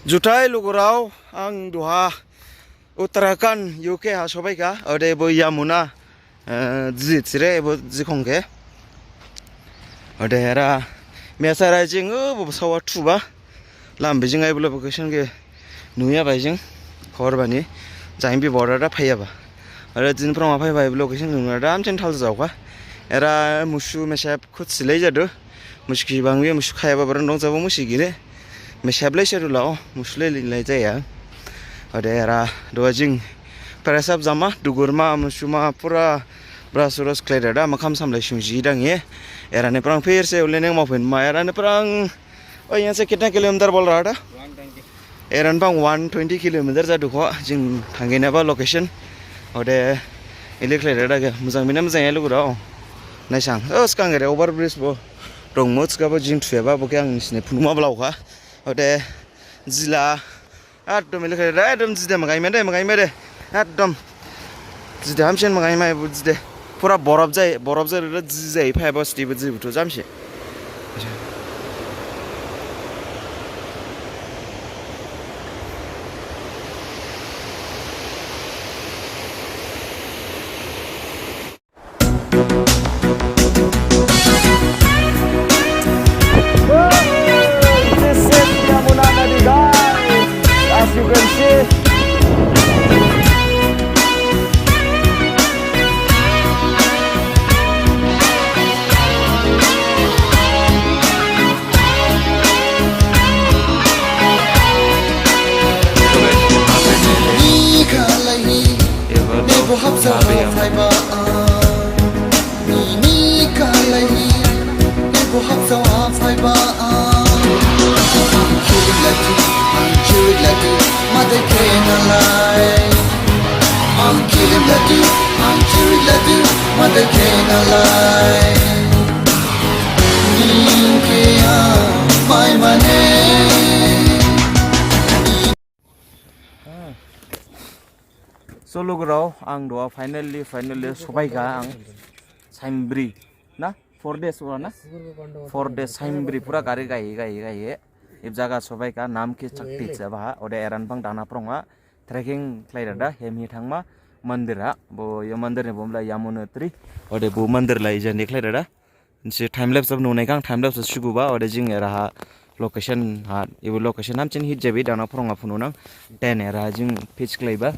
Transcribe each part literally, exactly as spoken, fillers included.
Juthai lugurao, ang duha Uttarakhand, U K ha sophaikha, ode bo Yamuna, eh, dih thire, bo dikhong khe. Ode era, mesa rai jing, o, bo sawa thuba. Lam bijing ai bo location khe nuya bai jing, khor bani, jang bi border da phaiyaba. Ode jini phrang ma phaiba ai bo location khe nuya da, amchen thal jaokha. Era musu mesep khut silai jadu. Musu khibang bi, musu khayaba borok dong jabo musu gini. Mesep lai seru lao, musu lai lai jaya. Ode era, duha jing, press up jama, dugurma, musuma, pura, brush urush khlai dada, makham samlai sungji dang ye. Era ni phrang phir se ule neng ma phin ma, era ni phrang, oi, yahan se kitna kilometer bol raha tha? Era ni phrang one twenty kilometer jadu kho, jing thangginaba location. Ode, ili khlai dada khe, mujang bina mujang ya lugurao. Naisang, o, sgang gere over bridge bo. Dong mo, thikhabo jing thuyaba, bo khe ang nisine phunuma blaokha. Ode, jila, ekdom ili khe, ekdom jide magai mede, magai mede, ekdom. Jide hamsin magai mai, bo jide. Pura borop jai, borop jai, jide jai, phai bo sti bo jide buthu jamsi. This is Yamuna Nadi, guys. As you can see, So lugurao, ang duha finally, finally sophaikha ang. Sainbri, na? Four days ora na? Four days, sainbri pura gari gai, gai, gai, eh. Ib jaga sophaikha, nam khe Chakti jaba ha, ode era ni phrang dana phrang ha, trekking khlai dada, hem hi thangma, mandir ha, bo yo mandir ni bumu la Yamunotri, ode bo mandir la ijani khlai dada. Nisi time lapse abo nunaikha, time lapse suguba, ode jing era ha location ha, ibo location hamsin hit jabi, dana phrang ha phununang, tent era ha jing pitch khlaiba.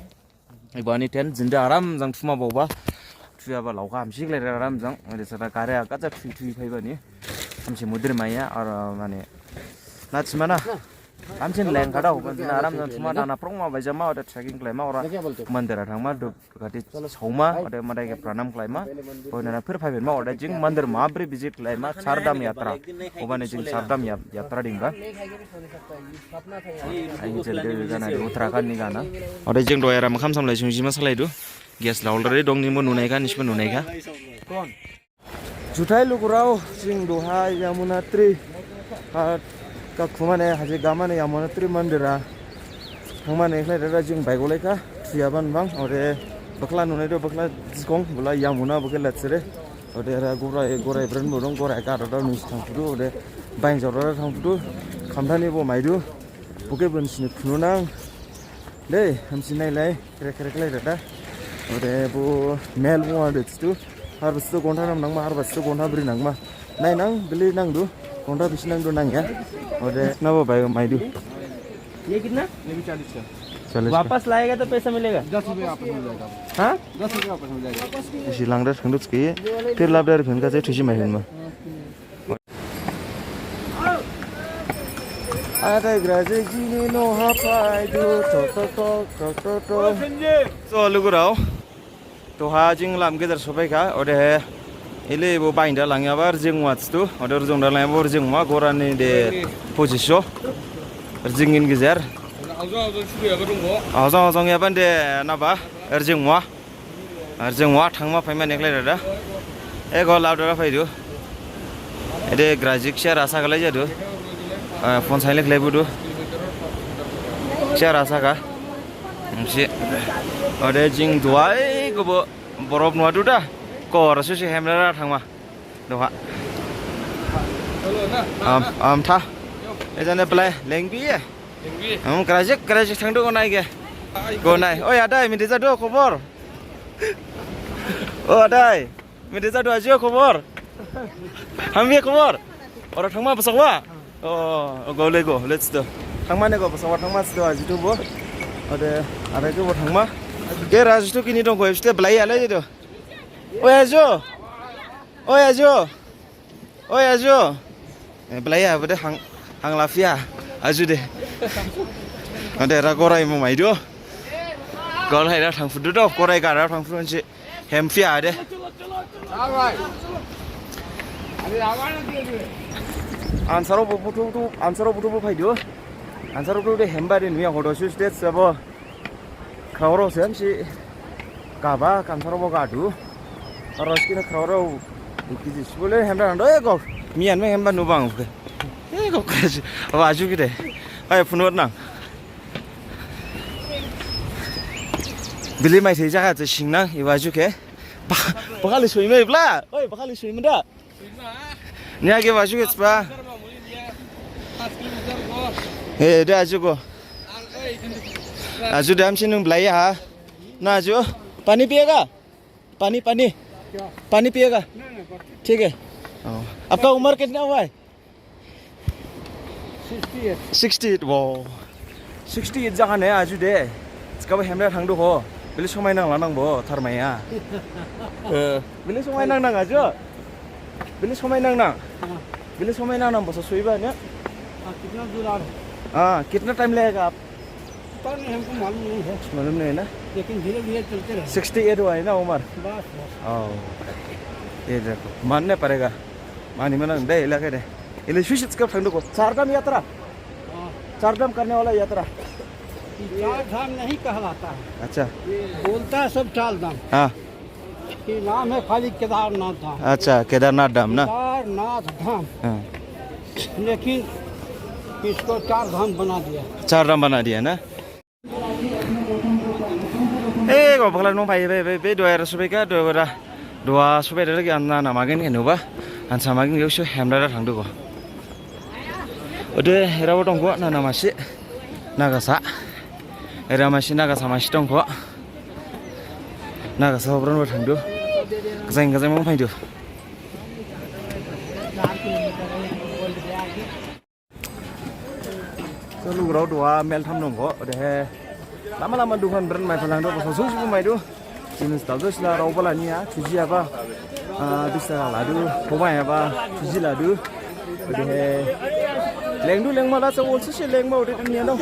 Ibo ani tent, jinde aram jang thuma baoba, thuyaba laokha, hamsi khlai aram jang, ode sara gari ha gaja thui thui phaibani, hamsi mudir maya, ar mane, na thima na. Hamsin lengkha da, obo jing aram jang thuma dana phrang ma baijama, ode trekking khlaima, ora mandir ha thangma, dhupkati saoma, ode madai khe pranam khlaima, bo nana phir phaiphinma, ode jing mandir mabri visit khlaima, Char Dham Yatra, obani jing Char Dham ya-, Yatra dingba. Ai, jil de gana de, Uttarakhand ni gana. Ode jing duha era makham samlai sungjima salaidu, gas la already dong, ningbo nunaikha, nisibo nunaikha. Juthai lugurao, jing duha Yamunotri, ha, kakhumane, haje gamane Yamunotri mandir ha. Thangmane khlai dada jing baigolaikha, thuyaba ni bang, ode bakhla nunaidu, bakhla dikhong, bo la Yamuna, bo khe latsire. Ode era gorai, gorai bren bo dong, gorai gada dada nusi thangphudu, ode bain jora thangphudu, khamthani bo maidu, bo khe bo nisine phununang. Dei, hamsi nailai. Khrek khrek lai dada. Ode bo mel bo ade thidu. Har bisi ghonta nam nangma, har bisi ghonta bri nangma. Nainang, bili nangdu. Ghonta bisi nangdu nangya. Ode nabo bai maidu. ये कितना? ये भी चालीस का। चालीस का। वापस लाएगा तो पैसा मिलेगा? दस रुपये वापस मिल जाएगा। हाँ? दस रुपये वापस मिल जाएगा। Isi langdar khangdu thikhi. Phir labdar khangkha jai thuisi maiphinma. Ada grajik jini noha phaidu, tok, tok, tok. So, lugurao. Duha jing lam gejer sophaikha, odehe ili bo bainda langyaba rjing watstu, ode rjing da langyaba rjing ma, gorani de pochisho, rjing in gejer. Ojong, ojong yaban de naba, rjing ma. Ar jing wa thangma phaima neklai dada. Ego lab dada phaidu. Ede grajik chair asa khlai jadu. Ah, phone silent khlai budu. Chair asa kha. Msi. Ode jing duhai gobo borop nuadu da. Kor susi hemdara thangma. Duha. Am, am tha. Ejane belai lengbi ye. Ang krajik krajik thangdu gonai ge. Gonai. Oi adai, midi jadu khobor. O adai, midi jadu ajo khobor. Hambi khobor. Ora thangma basakwa. O, o, go le go, let's do. Thangma ne go basakwa thangma sido ajitu bo. Ode, are ke bo thangma. Ge rajitu kini dong ko, este belai ale jitu. Oi ajo. Oi ajo. Oi ajo. Eh, belai ya, bede hang, hang lafia. Aju de. Ade ra gorai mo maidu. Gol hai ra thangphudu do, gorai gara thangphudu si. Hempia de. Ansarao bo buthu buthu, ansarao buthu buthu phaidu. Ansarao buthu de hemba de nuya hodo sus de sabo. Khraorao se hamsi gaba, kansarao bo gadu. Aro skin khraorao kiji sibole hemda nando e gok. Miyan me hemba nubang ke. E gok kaji. Aba aju kide. Ai phunot nang. Bili mai thei jaga te singnang iba aju ke. Ba, bakali soima ibla. Oi, bakali soima da. Niya ke baju ke spa. He, de aju ko. Aju dam si nung belai ha. Na aju. पानी पिएगा? पानी, पानी। पानी पिएगा? ठीक है। आपका उम्र कितना हुआ है? Sixty eight. Sixty eight, wow. Sixty eight jakhane aju de. Sikabo hemda thangdu ho. Bili somai nang lanang bo, tharmaiya. Eh, bili somai nang nang aju. Bili somai nang nang. हाँ। Bili somai nang nang boso soiba ne? हाँ, कितना दूर आ रहे हैं? हाँ, कितना टाइम लगेगा आप? पता नहीं, हमको मालूम नहीं है। मालूम नहीं है ना? लेकिन धीरे-धीरे चलते रहेंगे। सिक्सटी एट हुआ है ना उम्र? बस, बस। ओ, ये देखो, मानने पड़ेगा। Mani manang de, ilake de. Ile swish sikab thangdu ko. चार धाम यात्रा। हाँ। चार धाम करने वाला यात्रा। ये चार धाम नहीं कहलाता है। अच्छा। ये बोलता है सब चार धाम। हाँ। ये नाम है खाली केदारनाथ धाम। अच्छा, केदारनाथ धाम ना? केदारनाथ धाम। हाँ। लेकिन इसको चार धाम बना दिया। चार धाम बना दिया ना? Eh, go bakla nung phai, be, be, be, duha era subaikha, duha era, duha subai dada ki anna na magin ke nuba, ansa magin ke usu hemda da thangdu go. Ode, era bo dong go, na, na masi, nagasa, era masi, nagasa masi dong go, nagasa obron bo thangdu, gajang, gajang mung phaidu. So lugurao duha mel tham nung go, odehe lama lama dukan brand mai phalangdu, boso sung sung maidu. Jinis daldo sila rao bala niya, thuji aba, ah, bis taka ladu, khomai aba, thuji ladu. Odehe lengdu lengma la, so olsi se lengma, ode niya no.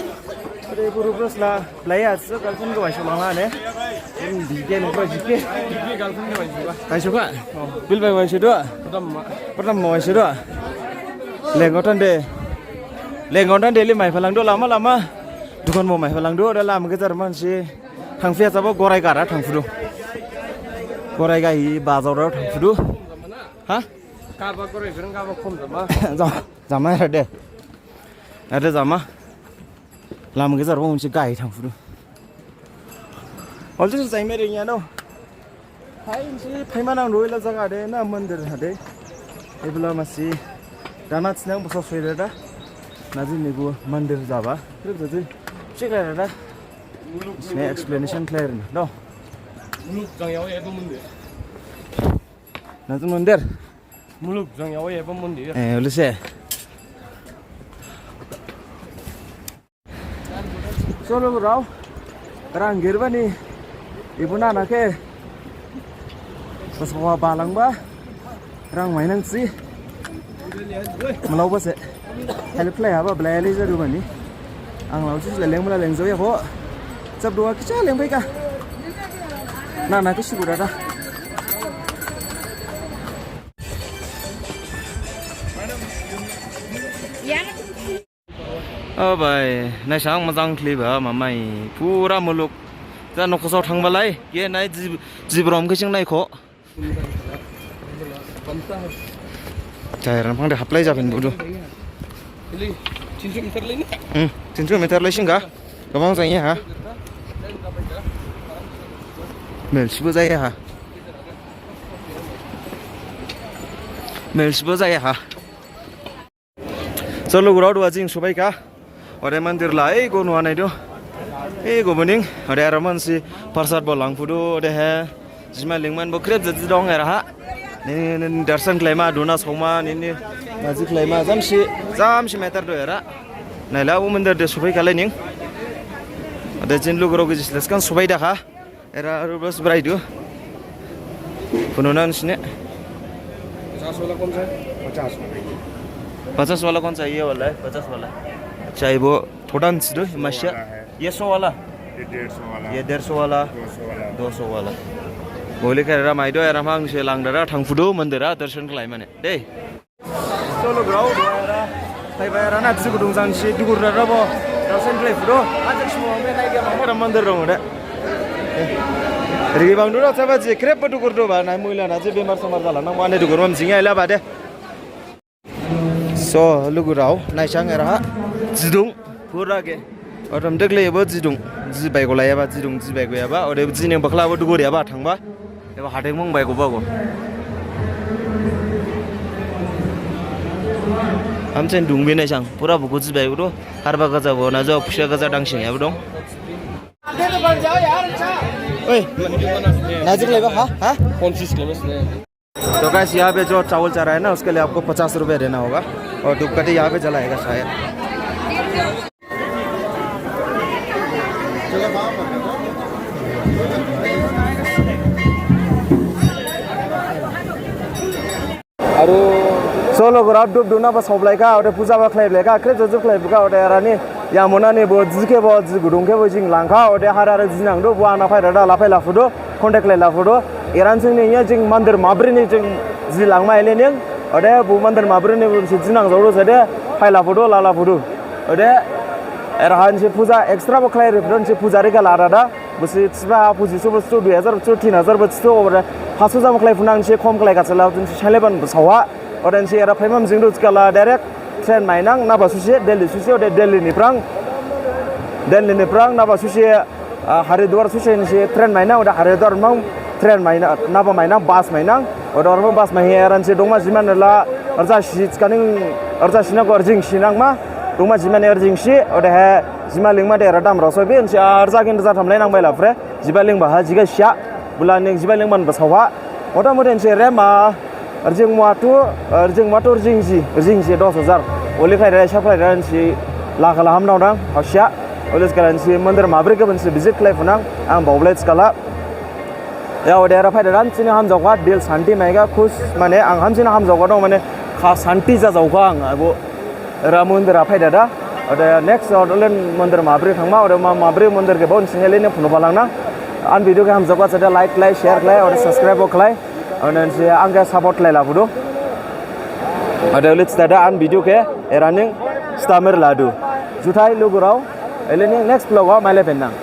Ode buru bros la, laya, so girlfriend khe waiso langla ne. Em, bike nukra jike. Bike girlfriend khe waiso ba. Waiso kha? Oh. Bil bai waiso du? Pradam ma. Pradam ma waiso du? Lengo tande. Lengo tande le mai phalangdu lama lama. Dukan bo mai phalangdu, da lama gejar mansi. Thangphiya sabo gorai gara thangphudu. Gorai gahi bazar thangphudu. Ha? Kaba gorai bereng kaba khom jama. Jama, jama era de. Era jama. Lama gejar bo monsi gahi thangphudu. Olsi se jaima rengya no. Phai monsi phaima nang roi la jaga de na mandir ha de. Ebla masi. Dana sinang boso soi da. Naji nigu mandir jaba. Trip jadi. Check da. Muluk. Sini explanation clear no. Muluk jang yao ebo mandir. Naji mandir. Muluk jang yao ebo mandir. Eh, ulise. So lugurao, rang girbani, ibu nana khe, bas bawa balangba, rang mainangsi, melaoba se, help khlai haba belai le jadu bani, ang laosi leleng mela lengjaoya kho, sab duha kisa lengbaikha, nana khe sibu dada. O bai, naisang majang khliba mamai, pura muluk. Ja nokhosao thangbalai, ye nai jib-, jibrom khe sing naikho. Jai ran phang de haplai jaben budu. Hmm, tinsu meter lai singga. Gabang jang ya ha. Mel sibo jaya ha. Mel sibo jaya ha. So lugurao duha jing sobaikha. Ode mandir la, ei go nuanai do. Ei go buning, ode araman si parsad bo langphudu, ode he. Jima lingman bo khrip jat dong era ha. Nini, nini darshan khlaima, duna songma, nini naji khlaima, jamsi, jamsi matter do era. Naila bo mandir de subai khalai ning. Ode jin lugurao gijis leskan subai dakha. Era aru bas brai du. Pununan sini. पचास वाला कौन सा है? पचास वाला। पचास वाला कौन सा है? ये वाला है, पचास वाला। अच्छा, ये वो थोड़ा सा दो, दो सौ मस्या। वाला है। ये सौ वाला? ये डेढ़ सौ वाला। ये डेढ़ सौ वाला। दो सौ वाला। दो सौ वाला। Bo lekha era maidu, era mang se langdara, thangphudu, mandira, darshan khlaimane. Dei. So lugurao, era, phaiba era na, jigudung jang si, dugur era bo, darshan khlaiphudu. Ajak sumo, me nai dia, era mandir dong, de. Rigi bang dura, saba ji, khrip bo dugur do ba, nai muila na ji, bemar samar jala, nang mane dugur mam jinga ila ba de. So, lugurao, naisang era ha, jidung, pura ke. Otom dekle ebo jidung, ji baigo laiyaba, jidung, ji baigo yaba, ode ji neng bakhla bo dugur yaba, thangba. Ebo hatheng mung baigo bago. Amchen dung bi naisang, pura buku ji baigo do, harba gaja bo, na jo, phusa gaja dangsing yaba dong. ओए, नाजिक लेगा, हाँ? हाँ? कौन चीज़ लेगा इसने? तो guys, यहाँ पे जो चावल चढ़ा है ना, उसके लिए आपको पचास रुपया देना होगा और धूपकाठी यहाँ पे जलाएगा शायद। Aru so lugurao dup duna ba soblai kha, ode puja ba khlai blai kha, khrip jojub khlai blai kha, ode erani Yamuna ni bo ji khe bo ji gudung khe bo jing lang kha, ode har ar ji nang du, bo ana phai dada la phai laphudu, contact khlai laphudu. Eran jing ni ya jing mandir mabri ni jing ji langma ele ning, ode bo mandir mabri ni bo ji nang jao du sede phai laphudu, la laphudu. Ode eraha nisi puja extra bo khlai riphudu, nisi puja ri kha la dada. Bosi thiba puji so bosi dui hajar bosi tin hajar bosi to ore paso jam khlai phunang se khom khlai kachala jing se sale ban bsawa. Ode nisi era phaimam jing du thikhala direct train mainang naba susi Delhi susi ode Delhi ni phrang Delhi ni phrang naba susi, ah, Haridwar susi nisi train mainang ode Haridwar mang train mainang naba mainang bus mainang ode ormo bus mai era nisi dongma jimane la arja si thikaning arja sina go arjing sinangma dongma jimane arjing si ode he Jima lingma de era dam raso bi nisi arja gin arja tham lai nang bai la phre. Jiba lingba ha jiga sia. Bula ning jiba lingman bsawa. Mota moti nisi rema. Arjing matu, arjing matu arjing ji, arjing ji dos hajar. Oli khlai rai sa khlai rai nisi la khala ham nang dang. Hausia. Oli skala nisi mandir mabri khe nisi visit khlai phunang. Ang baoblai skala. Ya ode era phai dada nisi ni hamjaokha dil santi maiga khus mane ang hamsi ni hamjaokha dong mane kha santi jajaokha ang abo. Era mandir a phai dada. Ode next ode len mandir mabri thangma, ode ma mabri mandir khe bon single ne phunu phalang na. An video khe hamjak ba sede like khlai, share khlai, ode subscribe bo khlai. Ode nisi ang khe support khlai laphudu. Ode lit dada an video khe eraning stammer ladu. Juthai lugurao, ele ni next vlog o maile phenang.